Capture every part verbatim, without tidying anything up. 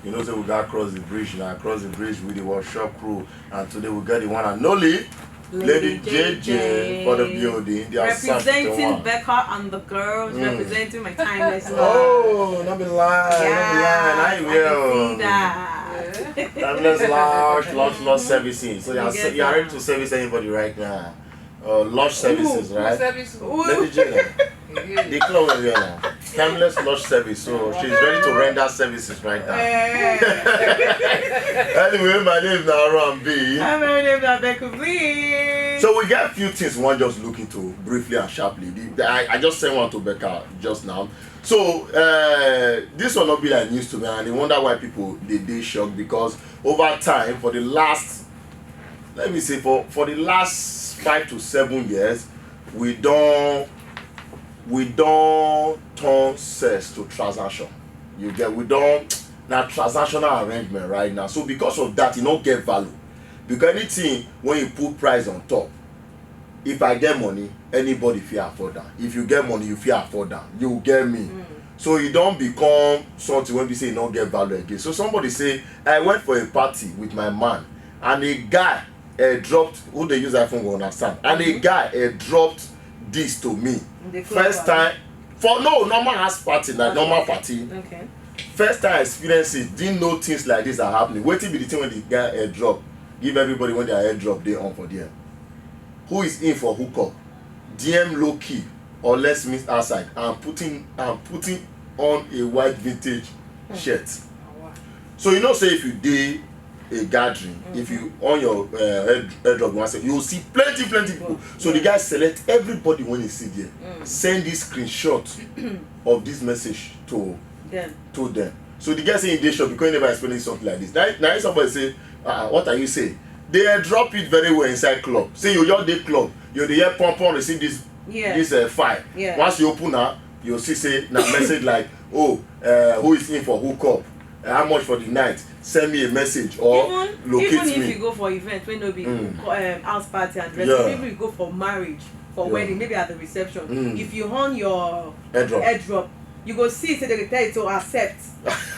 You know, so we got cross the bridge now. Cross the bridge with the workshop crew. And today we got the one and only Lady J J for the building. They are Representing Becca and the girls, representing my timeless love. Oh, not be lying, not be lying. Yes, I I can will. see that. Timeless Lounge, Lounge, Lounge Services. So you are, You get you are ready that. To service anybody right now. Uh, Lounge Services, Who right? Service who? Who? Lady J J. The club is here now. Timeless Lounge Service. So she's ready to render services right now. Eh. Anyway, my name is Aaron B. Hi, my name is Becca Lee. So we got a few things we want just look into briefly and sharply. The, the, I, I just sent one to Becca just now. So uh, this one not be like news to me, and I wonder why people they they shocked because over time for the last, let me say for for the last five to seven years, we don't we don't turn sex to transaction. You get we don't now transactional arrangement right now. So because of that, you don't get value. Because anything when you put price on top, if I get money, anybody fit afford am. If you get money, you fit afford am. You get me. So e don become something wey be say e no get value again. So somebody say, I went for a party with my man and a guy uh, dropped, who dey use iPhone go understand, and a guy uh, dropped this to me. The club First party. Time, for no normal house party, na normal party. Okay. First time I experience it, didn't know things like this are happening. Wetin be the thing when the guy airdrop? Give everybody when their airdrop dey on for there. Who is in for hookup? D M low key or let's meet outside and putting and putting on a white vintage shirt. So you know say if you dey a gathering, if you on your uh, head, head drop one side, you will see plenty plenty people. So the guy select everybody when he see there, send this screenshot of this message to Then. to them. So the guy say he dey shock because he never explain something like this. Now, now somebody say, uh, what are you saying? They uh, drop it very well inside club. Say you just dey club, you dey hear pom pom receive this Yeah. this uh, file. Yeah. Once you open am, you see say na message like, oh, uh, who is in for hookup? Uh, how much for the night? Send me a message or Even, locate even if me. You go for event wey no be Mm. co- um, house party and dress, Yeah. Even you go for marriage, for Yeah. Wedding, maybe at the reception, Mm. If you on your Airdrop. Airdrop, you go see say they dey tell you to accept.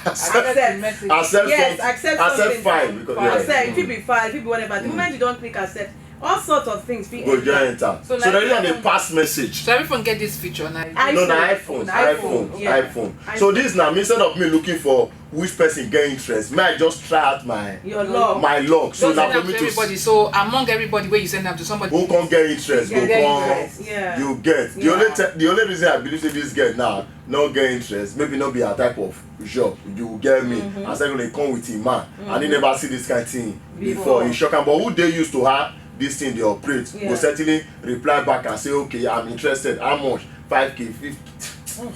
Accept the message. Accept Yes, something. Accept Accept something. file because yeah. Accept. It fit Mm. Be file. It fit be whatever. The Mm. Moment you don click accept, all sorts of things fit Go enter. Join enter. So, So, like, then you have the even- pass message. So everyone get this feature now. I No, see. na iPhone, iPhone, iPhone, yeah. iPhone. iPhone. So this now instead of me looking for which person get interest, may I just try out my Your love. my luck. So Just now send for am me to to everybody. So among everybody, where you send them to somebody, who can get interest, Get go come. interest, yeah. You get the Yeah. only te- the only reason I believe say this girl now no get interest, maybe not be her type of job. You get me? Mm-hmm. I said when they come with him man, and he Mm-hmm. Never see this kind of thing before. Before. He shock am, but who dey used to her this thing dey operate Yeah. Go certainly reply back and say, okay, I'm interested. How much? Five k, fifty.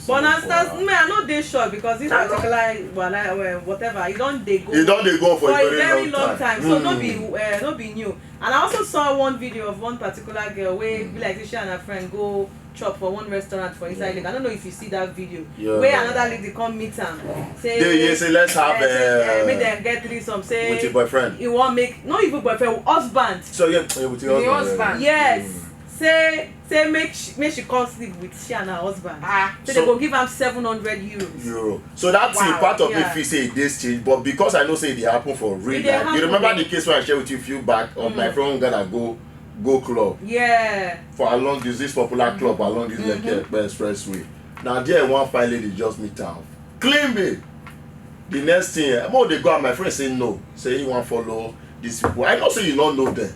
But na stars, me, I no dey sure because this particular wahala, well, whatever, e don dey go E don dey go for for a a very long time, so no Mm. be uh, no be new. And I also saw one video of one particular girl wey be like say she and her friend go chop for one restaurant for inside Lagos. I don't know if you see that video. Yeah. Where another lady come meet am, say, They, they say let's have eh, say, eh, uh, make dem get threesome. Say with your boyfriend. He wan make, not even boyfriend, husband. So yeah, yeah, with your The husband. husband. Yeah. Yes. Say say make she, make she come sleep with she and her husband. Ah. Say So- they go give am seven hundred euros. Euro. So that's Wow. Part of me Yeah. Feel say e dey strange, but because I know say e dey happen for real E dey life. You happen. Remember the case when I share with you a few back of Mm. my friend Ghana go go club Yeah. for along this this popular club along this Mm-hmm. Lekki Epe Expressway. Now there one fine lady just meet am, clean babe. The next thing, eh, mo dey go and my friend say no, say he wan follow these people. I know say you no know them.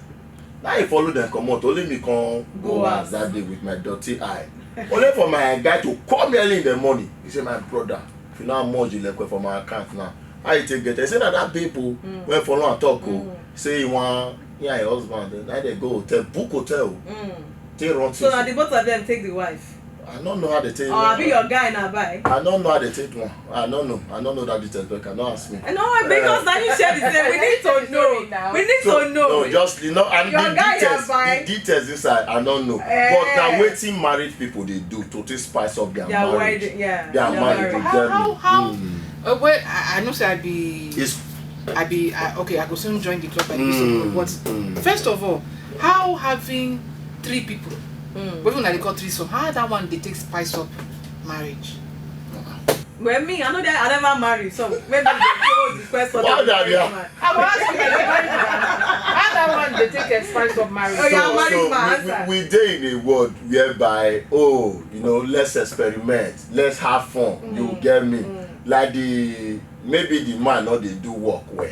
Now he follow them comot, only me come Go go out. House that day with my dirty eye. Only for my guy to call me early in the morning. He say, my brother, if you now merge Ilekwe for my account now, how you take get? I say na that people Mm. Wey follow am talk o. Mm. Say he wan, he and him husband, na they go hotel, book hotel o. Mm. Take run So things. Na the both of them take the wife. I no know how they take. Or abi your guy na buy? I no know how they take one. I no know. I no know that details. But I no ask me. No, because na you share the same. We need to know. We need So, to know. No, just you know, and Your the guy details, na buy. The details inside, I don't know. Eh. But now wetin married people dey do to take spice up their Their marriage. wedding, yeah. Their their marriage. How, how, how? Mm. Uh, well, I, I know say I be. It's I be. I, okay, I go soon join the club by this Mm, mm, but mm. First of all, how having three people, Mm. what una dey call threesome, how that one dey take spice up marriage? Well, me, I know that I never marry, so maybe they go the question. Why that, yeah? I will ask you, like, how that one they take a spice of marriage? Oh, yeah, so married so man, we, answer. we, we dey in a world whereby, oh, you know, let's experiment, let's have fun. You get me? Like the maybe the man no dey do work well.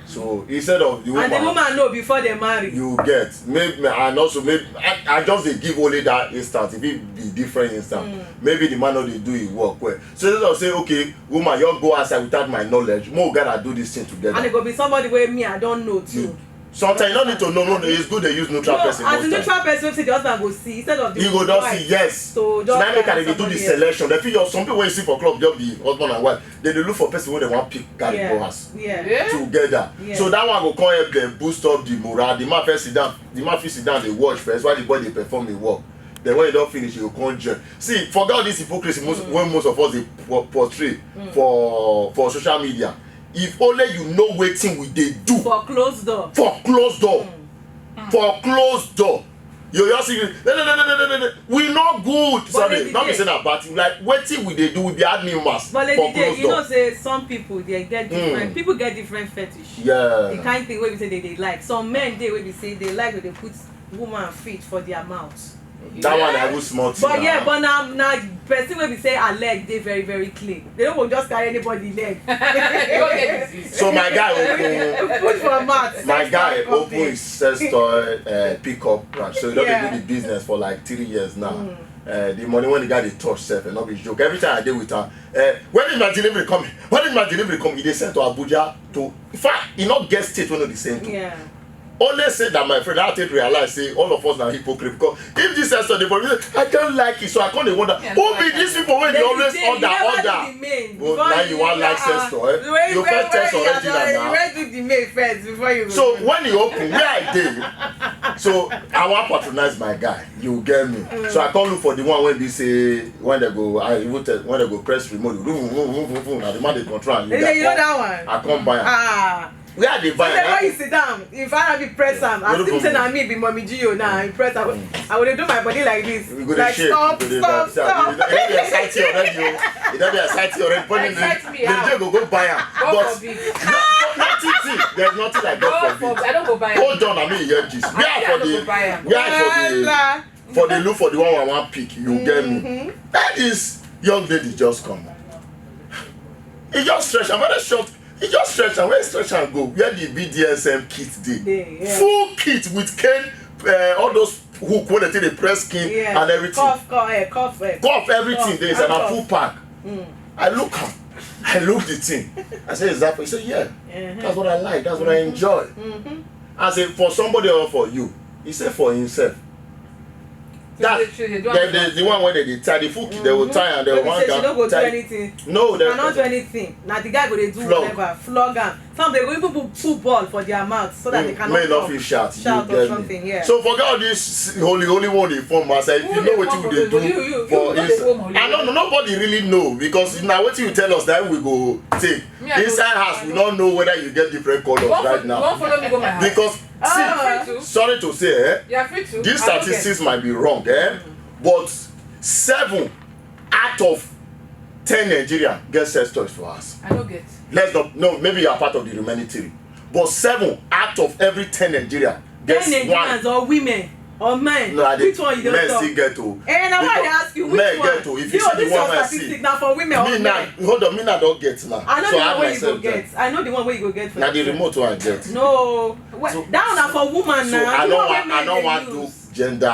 So instead of the woman, And the woman know before they marry. you get maybe, and also maybe I, I just dey give only that instance. If it be different instance, maybe the man no dey do his work well. So instead of say, okay, woman, you go outside without my knowledge, mo gotta do this thing together. And it go be somebody where me I don't know too. Sometimes you don't need to know. No, no, it's good they use neutral No, person. as Most a times. Neutral person, say the husband go see instead of the You go just wife. see, yes. So So just now make find I dey do somebody the else. Selection. The feel some people wey you see for club just be husband and wife. They dey look for person wey they want pick carry Yeah. go house Yeah. Yeah. together. Yeah. So that one go come help them boost up the morale. The man first sit down. The man fit sit down dey watch first while the boy dey perform him work. Then when he don finish, he go come join. See, forget all this hypocrisy most, when most of us dey por- portray for for social media. If only you know wetin we dey do For closed door. for closed door, for closed door, you just see, no, no, no, no, no, no, no. We no good. But Sorry, Lady not be J- say na bad thing. Like wetin we dey do, we be animals But for Lady J, closed you know door. Say some people they get different. People get different fetish. Yeah, The kind thing where we say they, they like. Some men they will be say they like when they put woman feet for their mouth. That one I go small thing. But yeah, na. But now now person will be say her leg they very very clean. They don't go just carry anybody leg. You don't get disease. So my guy open, Put for mouth. my Sex guy toy company. Open his sex toy uh, pickup branch. So he don dey Yeah. do the business for like three years now. Uh, the money when the guy dey touch sef, e no be joke. Every time I dey with am, uh, when is my delivery coming? When is my delivery coming? He dey send to Abuja to, in fact, he no get state wey no dey send to. Yeah. Only say that my friend, I take realize say all of us na hypocrite because if this sex toy dey for me, I don't like it, so I come dey wonder Yeah, who no, be I these people wey dey Then always you say you order never order. Do the main Well, before now you wan like sex toy, eh? When, You when, first test when original you, now. You first do the main first before you. So when he open, where I dey, so I wan patronize my guy. You get me? So I come look for the one wey be say when they go, I even tell when they go press remote, vroom, vroom, vroom, vroom, vroom, na the man dey control am. Then you know that one. I come buy am. Ah. Where I dey So buy then when am? You sit down, if I be press am, I Go think do say for na me be mommy Gio now. I press am. I will do my body like this. We go dey Like shake. stop, We go dey stop, vibe. See, I stop. go dey- e don dey excite you already o. E don dey excite you already. Put it in Excite me the out. J go go buy am. God But forbid. nothing, there's nothing like God God forbid. forbid. I don't go buy am. Hold on, I mean, you hear this. Where I for don't go the, buy am. where for the, Voila. for the look for the one I want pick, you get me. Mm-hmm. That is young lady just come. He just stretch am, very short. He just stretch am, where stretch am go? Where the B D S M kit dey? Dey, yeah. Full kit with cane, uh, all those hook wey dey take dey press skin Yeah. and everything. Cuff, cuff, eh, cuff, eh. Cuff, everything Cuff, dey inside, na cuff. Full pack. Mm. I look am, I look the thing. I say, "Is that for you?" He say, "Yeah, Uh-huh. That's what I like, that's what I enjoy." Mm-hmm. I say, "For somebody or for you?" He say, "For himself." So That they- so they do the, am the, the one wey they dey tie, the foot, they will tie and they When will you hang say she no am go do tight. Anything. No, they Cannot do anything. Now the guy go dey do Flog. Whatever, flog am. Some dey go even put, put ball for their mouth so that they Mm, cannot may not talk, feel shout, shout you or get something. me. Yeah. So forget all this holy, holy one dey form as if you Who know dey wetin form we dey holy, do you, you, for you no dey inside. form holy. I no know, nobody really know because na wetin you tell us that we go take. Me, I no Inside know, house, I we no no know whether you get different You colors wan right fo- you now. wan follow me go my house? Because Ah. see, sorry to say, eh, You are free to. these I don't statistics get. Might be wrong, eh, but seven out of ten Nigeria get sex toys for us. I don't get. Let's not, no, maybe you are part of the remaining three, but seven out of every ten Nigeria Then gets Nigerians one. Or women or men. No, I dey, Which one you don men talk? Still get o. Eh, na why I dey Because ask you which men one? Get o. If you Yo, see the this one your wey I statistic see, na for women or me na, men? Hold on, me na don get now. I know So the I one have wey you go myself get. Get. I know the one wey you go get for Na the yourself. Remote one I get. No, So- that one na for woman So na. I The no one want, wey I no men want dey do use. Gender.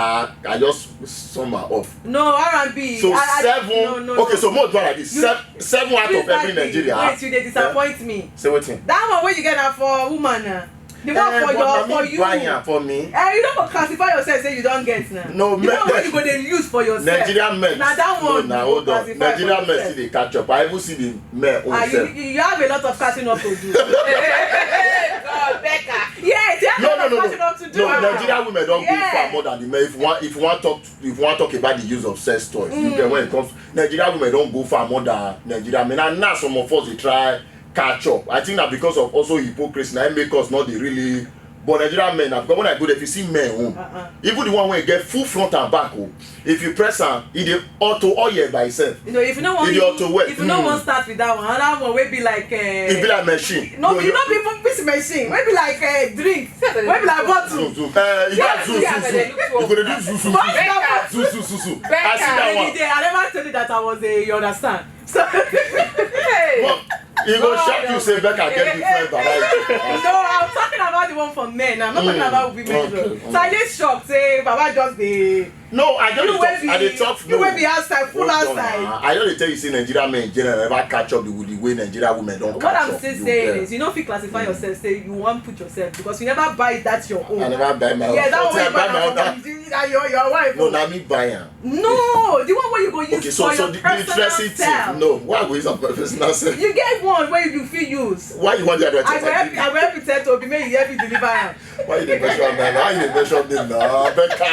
I just sum am off. No, R and B. So I, I, seven. No, no, Okay, no. So more do like this. You- Seven, seven out of Please, every that Nigeria. Thing. Wait, you dey disappoint me. Say wetin? That one wey you get na for woman na. The one Eh, for but your na for me you. Buy am for me. Eh, you don go classify yourself say you don get na. No, The men- one wey you go dey use for yourself. Nigerian men. Na that one. No, na You hold go on. classify for Nigerian men yourself. Still dey catch up. I even see the men own Ah, you, self. You have a lot of catching up to do. God, Becca. Yes, you have No, a no, lot no, of no. catching up to do. No, Ah. Nigerian women don go Yeah. Far more than the men. If you want, if you want talk, if you want talk about the use of sex toys, you get when it comes. Nigerian women don go far more than Nigerian men. And now some of us dey try catch up. I think that because of also hypocrisy, na im make us not dey really But Nigerian men, na because when I go there, if you see men own, Uh-uh. even the one wey get full front and back o, if you press am, e dey auto oil by itself. You know, if you no want, If you auto wear, if you no mm. want start with that one, another one wey be like uh, E be like machine. no, Yo, you yo. No be even piece machine. Wey be like uh, drink. Wey be like bottle. Zuzu. Uh, you got Yeah, zuzu. yeah, but they look You go dey do well. zuzu. What is that? Zuzu, zuzu. Becca. I see that one. Lady J, I never tell you that I was a, you understand. So Hey. But e go shock you say Becca get different variety. No, I'm talking about the one for men. I'm not talking Mm, about women. okay, Though. So I dey shock say Baba just dey. No, I just You dey wey talk. be I dey talk. you wey be No. Outside, full Hold on, outside. Na. I just dey tell you say Nigerian men in general never catch up with the way Nigerian women don What catch I'm up. Still You saying get. Is you no fit classify yourself say you wan put yourself because you never buy it, that's your own. I never buy my own. Yeah, that Until one I buy my own. That, that your your wife. No, Own. Na me buy am. No, the one wey you go use Okay, so for so your the, the personal interesting self. Thing. No, why go use am for personal self? You get one wey you fit use. Why you want the advertise? I go help you. I go help you tell Tobi make you help you deliver am. Why you dey mention am? Why you dey mention name now? Becca.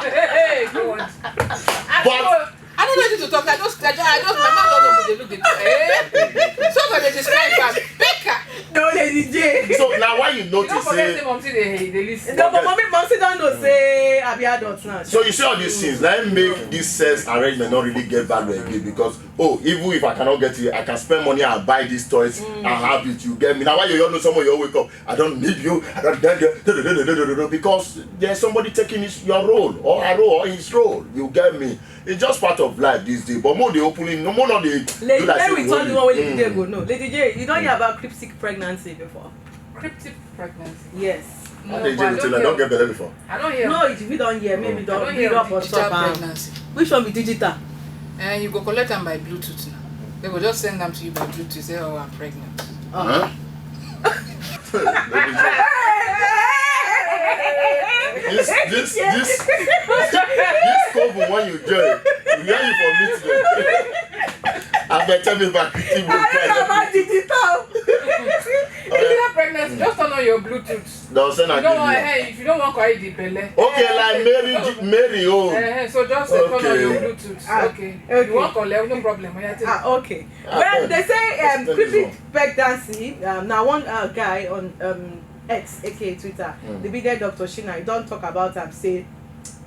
Hey, God. But I don't know anything to talk. I just, I just, I just, my mouth don't open. They look, they look. Eh? So that they describe am. Becca. No, Lady J. So now why you You don't notice forget say say mommy they, they listen. No, but mommy, mommy don know say I be adult now. So you see all these things, like make this sex arrangement not really get value again because oh, even if I cannot get it, I can spend money and buy these toys and have it. You get me? Now why you all know someone you wake up, I don't need you, I don't need you, because there's somebody taking his, your role or her role or his role. You get me? It's just part of life these days. But more they openly, no more not they Lady do like Mary say told we you what we Mm. dey go. No, Lady J, you don hear about cryptic pregnancy before? Cryptic pregnancy. Yes. No, They but I do don't like, don't hear. Get belly before. I don't hear. No, if you don hear, maybe I don don't read hear up on digital top am. Pregnancy. Which one be digital? And you go collect them by Bluetooth now. They go just send them to you by Bluetooth. Say, oh, I'm pregnant. Huh? This this this this coven when you join, you hear you for meet them. I bet tell me about the thing. I don't know about digital. If you're not pregnant, just turn on your Bluetooth. They'll send You a don't want, give you. Hey, if you don't want to eat the belly. Okay, like Mary, G- Mary, oh. Eh, so just uh, turn on your Okay. Bluetooth. Ah, Okay. okay. You want to collect, no problem. Yeah, take Ah, okay. Ah, Well, well, they say um, explain cryptic this pregnancy. Um, now one uh, guy on um, X, aka Twitter, Mm. the big guy Doctor Shina, he don talk about am say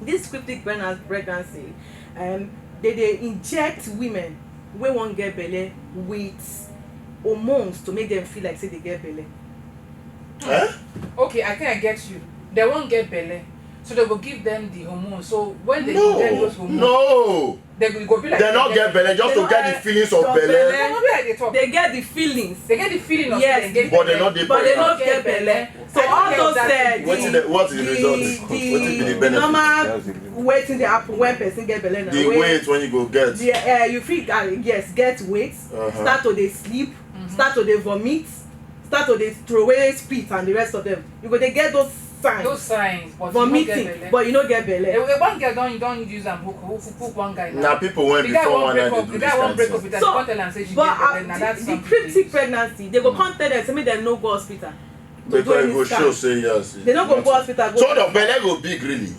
this cryptic pregnancy, pregnancy um, they dey inject women wey wan get belle with hormones to make them feel like say they get belle. Eh? Okay, I think I get you. They won't get belly. So they will give them the hormone. So when they inject No, those hormones, no. They will go be like They not get belle just to get the feelings of Don't belle. belle. No, no, they talk. They get the feelings. They get the feeling of Yes. They get But they belly. not the But they pregnant. not get belle. So I all don't those know uh, that. the, Wetin the- what is the the, result? the, Wetin be the the benefit? Normal wetin dey happen when person get belle na The wey- weight when you go get. The, uh, you fit uh, yes get weight, Uh-huh. start to dey sleep, start to dey vomit, start to dey throway spit and the rest of them. You go dey get those signs. Those signs, but Vomiting, you no get belly. But you no get belle. A, a one girl don't don't use am hook hook hook one guy now. Na people when The guy before won't one break night up. they The do guy won't break this up with kind her. So, She can't tell am say she but get uh, belle. Now the, that's the something. cryptic pregnancy, they go come tell them say make dem no go hospital. Because it go show say yes. They no go go hospital. Go So the belle go big really.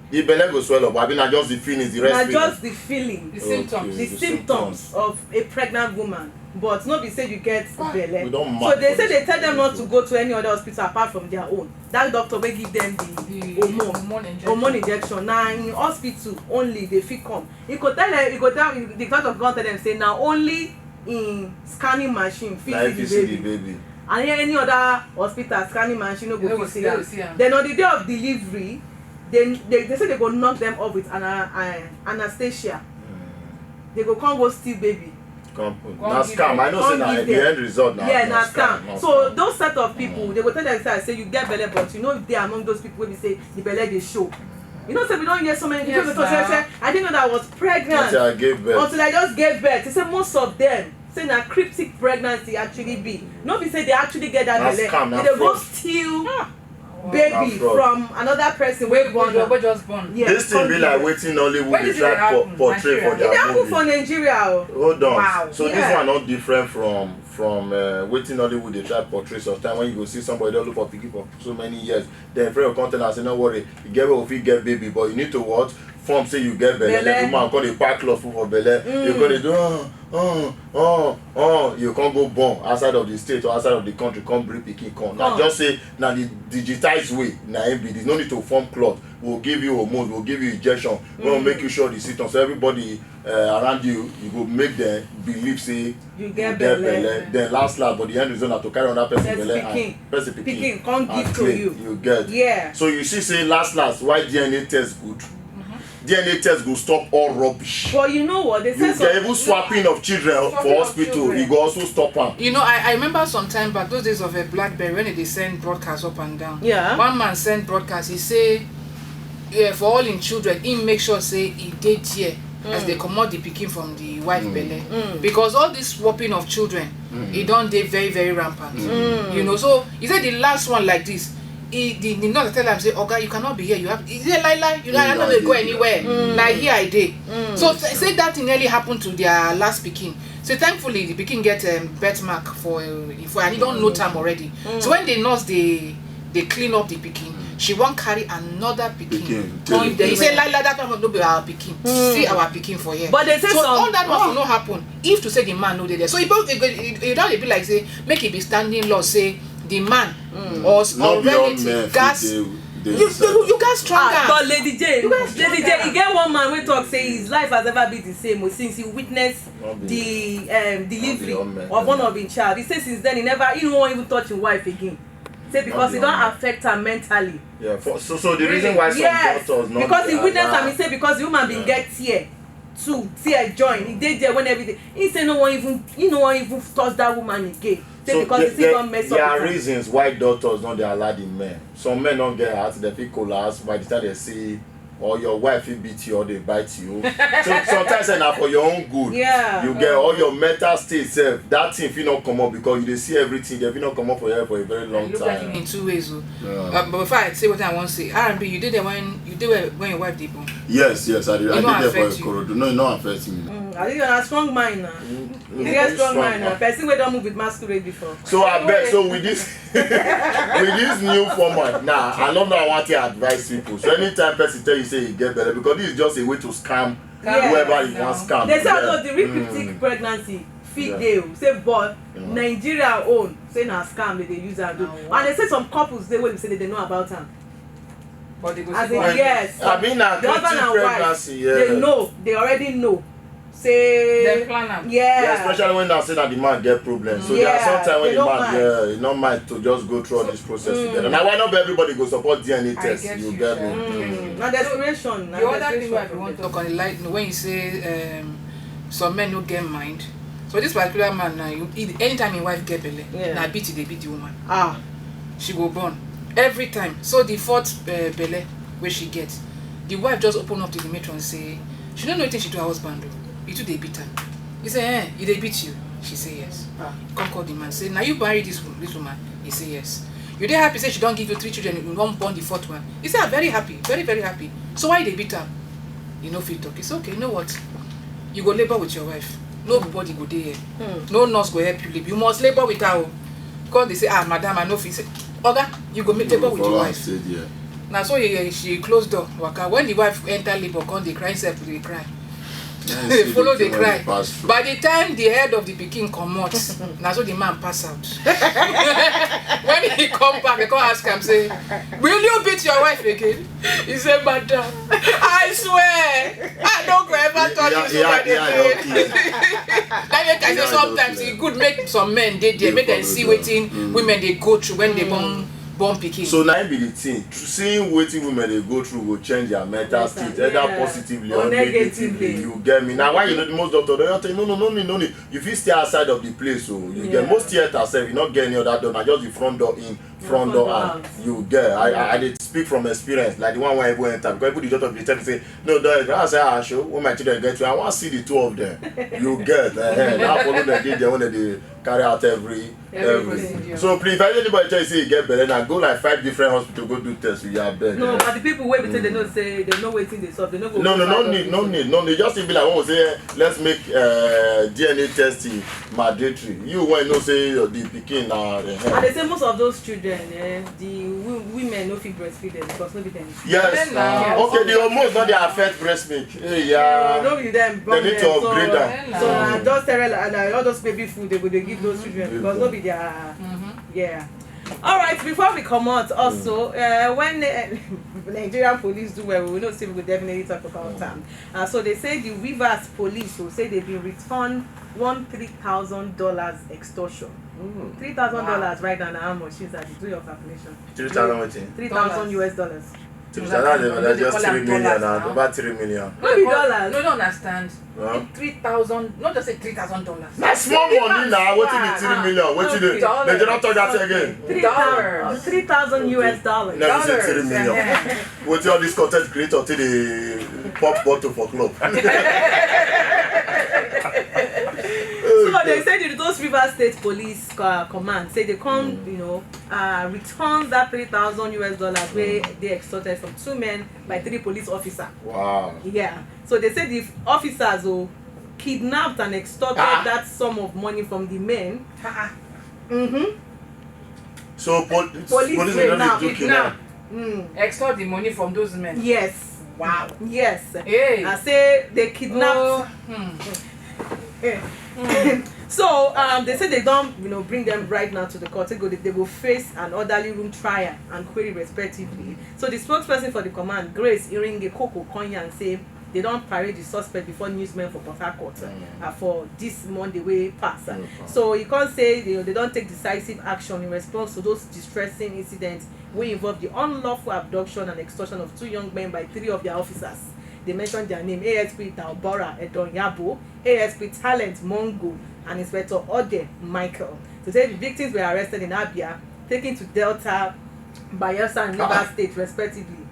The belle go swell up. I mean, na just the feelings. The rest. Na Feelings. Just the feeling. The symptoms. The The symptoms symptoms. Of a pregnant woman, but no be say you get Ah, belle. We don't So mark they for say this they tell them one. Not to go to any other hospital apart from their own. That doctor will give them the, The hormone, hormone injection. Hormone injection. Now in hospital only they fit come. You go tell them, you go tell the doctor go tell them say now only in scanning machine fit Na if you see see the the baby. Baby. And any other hospital scanning machine no You no go go fit see, see no am. go see am. Then on the day of delivery, they they, they say they go knock them off with an uh, anesthesia. They go come go steal baby. Come put. Come Na give scam. them. I know say Come na give at the them. End result na. Yeah, Na na scam. Na So scam. Those set of people, they go tell them say, say you get belle, but you know if they among those people wey be say the belle dey show. You know say we don hear so many people Yes, wey talk say, now. Say I didn't know that I was pregnant Until I gave birth. Until I just gave birth. They say most of them say na cryptic pregnancy actually be. No be say they actually get that Na belle. Scam, na They go fraud. Steal Ah, baby Na fraud. From another person wey Wey born go am. Wey just born. Yeah, This thing be come like give. Wetin Nollywood When dey this try dey por- happen, portray for Nigeria. It their happen for movie. Nigeria o. Hold on. Wow. So this Yeah. One not different from from uh, Wetin Nollywood dey try portray sometimes when you go see somebody don look for pikin for so many years. Then friend go come tell am say no worry, you get where we fit get baby, but you need to what? form say you get belle, then the woman come dey pack cloth put for belle, you come dey do, oh, oh, oh, oh, you come go born outside of the state or outside of the country, come bring pikin come. Na just say na the digitized way na im be this. No need to form cloth. We go give you hormones, we go give you injection, we go make you sure the symptoms. So everybody, uh, around you, you go make them believe say you get belle. Then last last, but the end result na to carry another person belle and person pikin come give to you. You get. Yeah. So you see say last last, why D N A test good? D N A test go stop all rubbish. But you know what? They say you get even swapping of children for hospital, e go also stop am. You know, I, I remember some time back, those days of a BlackBerry, when they send broadcast up and down. Yeah. One man send broadcast, he say, yeah, for all him children, he make sure say he dey there as they comot the pikin from the wife belle. Because all this swapping of children, e don dey very, very rampant. You know, so he said the last one like this, he, the, the nurse tell am say, "Oga, you cannot be here. You have," he say, "Lie, lie, you know, I no dey go anywhere. Na here I dey." So say that thing nearly happened to their last pikin. So thankfully, the pikin get, um, birthmark for, uh, for, and he don note am already. So when the nurse dey dey clean up the pikin, she wan carry another pikin. Pikin, come there. He say, "Lie, lie, that one no be our pikin. See our pikin for here." But they say so some all that one no happen if to say the man no dey there. So e don, e don dey be like say make e be standing law say the man or, or relative gas. You, you, you gas strong. Ah, but Lady J, Lady J, e get one man wey talk say his life has never been the same o, since he witness the, um, delivery of one of him child. He say since then he never, he no wan even touch him wife again. Say because e don affect am mentally. Yeah, for, so, so the reason why some doctors no because he witness am, he say because the woman bin get tear too, tear join, he dey there when everything. He say no wan even, he no wan even touch that woman again. Say because he still don mess up. There are reasons why doctors no dey allow the men. Some men don get heart, they fit collapse by the time they see, or your wife fit beat you or they bite you. So sometimes say na for your own good. Yeah. You get all your mental state sef. That thing fit not come up because you dey see everything. They fit not come up for your head for a very long time. In two ways o. Yeah. Uh, but before I say what I wan say, R and B, you dey there when, you dey where when your wife dey born? Yes, yes, I dey, I dey there for Ikorodu. No, e no affect me. Mm, I think you're a strong mind now. You get strong mind now. Person wey don move with masquerade before. So I beg, so with this, with this new format now, I no know how I wan take advise people. So anytime person tell you say you get belle, because this is just a way to scam whoever you wan scam. They say although the real cryptic pregnancy fit dey o, say but Nigeria own say na scam they dey use am do. And they say some couples dey wey be say they dey know about am. But they go as in, yes, I mean, na the husband and wife, they know, they already know. Say dem plan am. Yeah. Yeah, especially when they say that the man get problem. So there are sometimes when the man, yeah, e no mind to just go through all this process together. Now why not everybody go support D N A test? You get me? Mm. Na desperation. The other thing I want to talk on the light when you say, um, some men no get mind. So this particular man now, you, anytime his wife get belle, na beat e dey beat the woman. Ah. She go born every time. So the fourth, uh, belle wey she get, the wife just open up to the matron say she no know wetin she do her husband o. He too dey beat am. He say, "Eh, e dey beat you?" She say, "Yes." Ah. Come call the man say, "Na you marry this wo-, this woman?" He say, "Yes." "You dey happy say she don give you three children, you don born the fourth one?" He say, "I'm very happy, very, very happy." "So why you dey beat am?" He no fit talk. He say, "Okay, you know what? You go labour with your wife. Nobody go dey here. No nurse go help you labour. You must labour with her o." Come dey say, "Ah, madam, I no fit." Say, "Oga, you go labour with your wife." Na so he, she close door, waka. When the wife enter labour, come dey cry, himself dey cry. Dey follow dey cry. By the time the head of the pikin comot, na so the man pass out. When he come back, they come ask am say, "Will you beat your wife again?" He say, "Madam, I swear, I no go ever touch this woman again." That make I say sometimes e good make some men dey there, make dem see wetin women dey go through when they born, born pikin. So na im be the thing. Seeing wetin women dey go through go change their mental state, either positively or negatively. You get me? Now why you know the most doctor don tell you, "No, no, no need, no need. You fit stay outside of the place o." You get most theatre sef, you no get any other door, na just the front door in, front door out. You get, I, I, I dey speak from experience, like the one wey I even enter, because people dey just dey tell me say, "No, don't enter." I say, "Ah, sure, when my children get to, I wan see the two of them." You get, eh, eh, na follow dem dey there when dem dey carry out every Every every. procedure. So please, if anybody tell you say you get belle, na go like five different hospital go do test with your bed. No, but the people wey be say they know say they know wetin dey sup, they no go. No, no, go no find need, no hospital. need, no need. Just be like one say, let's make uh, D N A testing mandatory. You when know say your the pikin na. And they say most of those children, eh, the w- women no fit breastfeed them because no be them. Yes, Then na na- okay. The hormones don dey affect breast milk. Hey, yeah. No be them They born need them, to so, upgrade am. so na just sterile and uh, all those baby food they go dey give those children because no be their yeah. All right, before we comot also, uh, when uh, Nigerian police do well, we know say we go definitely talk about am. Uh, so they say the Rivers police will say they been return one three thousand dollars extortion. Three thousand dollars right now na how much is that? Do your calculation. Three thousand wetin? Three thousand U S dollars. Three thousand, that's They just call am three million dollars now. Now. About three million. No be dollars. No, no understand. Huh? Three thousand, not just say three thousand dollars. Na small money na. Wetin be three million? Wetin dey? Dollars. They dey not talk that again. Three Dollars. thousand three thousand U S dollars. Never say Dollars, three million. eh. Wetin all this content creator take dey pop bottle for club? So they say the those Rivers State Police uh, Command say they come, you know, uh, return that three thousand U S dollars where they extorted from two men by three police officer. Wow. Yeah. So they say the officers oh, kidnapped and extorted Ah. That sum of money from the men. Ah, Mm-hmm. So pol- Police police dey don now dey do kidnap. Kidnap. Extort the money from those men. Yes. Wow. Yes. Hey. I say they kidnapped. Oh, hmm. So um, they say they don't, you know, bring them right now to the court. They go, they go face an orderly room trial and query respectively. So the spokesperson for the command, Grace Iringe Koko Konyan, say they don't parade the suspect before newsmen for Port Harcourt uh, for this Monday way pass. Uh. So he can't say they, they don't take decisive action in response to those distressing incidents wey involve the unlawful abduction and extortion of two young men by three of their officers. They mention their name: A S P Daubora Edonyabo, A S P Talent Mongo, and Inspector Ode Michael. They say the victims were arrested in Abia, taken to Delta, Bayelsa, and Rivers State, respectively,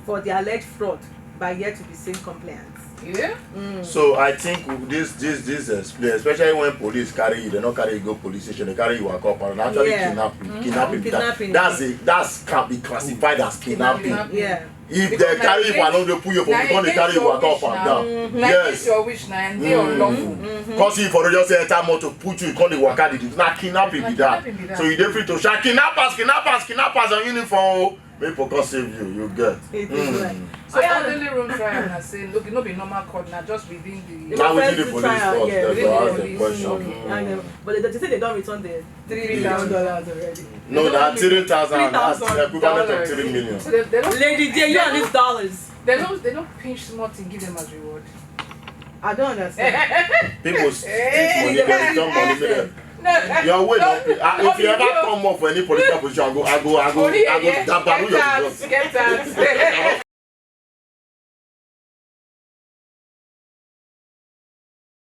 for the alleged fraud by yet to be seen compliance. Yeah. So I think this this this explain, especially when police carry you, they don't carry you go police station, they carry you walk up and actually Yeah. kidnap you, kidnapping. That, Kidnapping. that's a, that's can be classified as kidnapping. Kidnapping. Yeah. If Because they carry you, na I know they pull you for na you, don't they against carry you your walk up wish and na. down. Na Yes. against your wish na, and they unlawful. Cause you for just enter motor, put you, call the waka, the na kidnapping be Na that. kidnapping be that. So you dey free to shout kidnappers, kidnappers, kidnappers on uniform. Oh. Make for come save you, you get. It is like So orderly room trial na say look, no be normal court na, just within the Now within the First police trial, force, yeah. that's Within why I the ask the police. question. Mm, and, uh, but they, they say they don't return the three thousand dollars already. No, that three thousand, that's Three thousand equivalent of dollars. three million. So they, they don't Lady J, you and these dollars. They don't they don't pinch small thing give them as reward. I don't understand. People s- take money, they return money, make them. No, Your way, no, no, ah, if you ever come up for any political position, I go, I go, I go, I go dabaru your Get out, results. get out.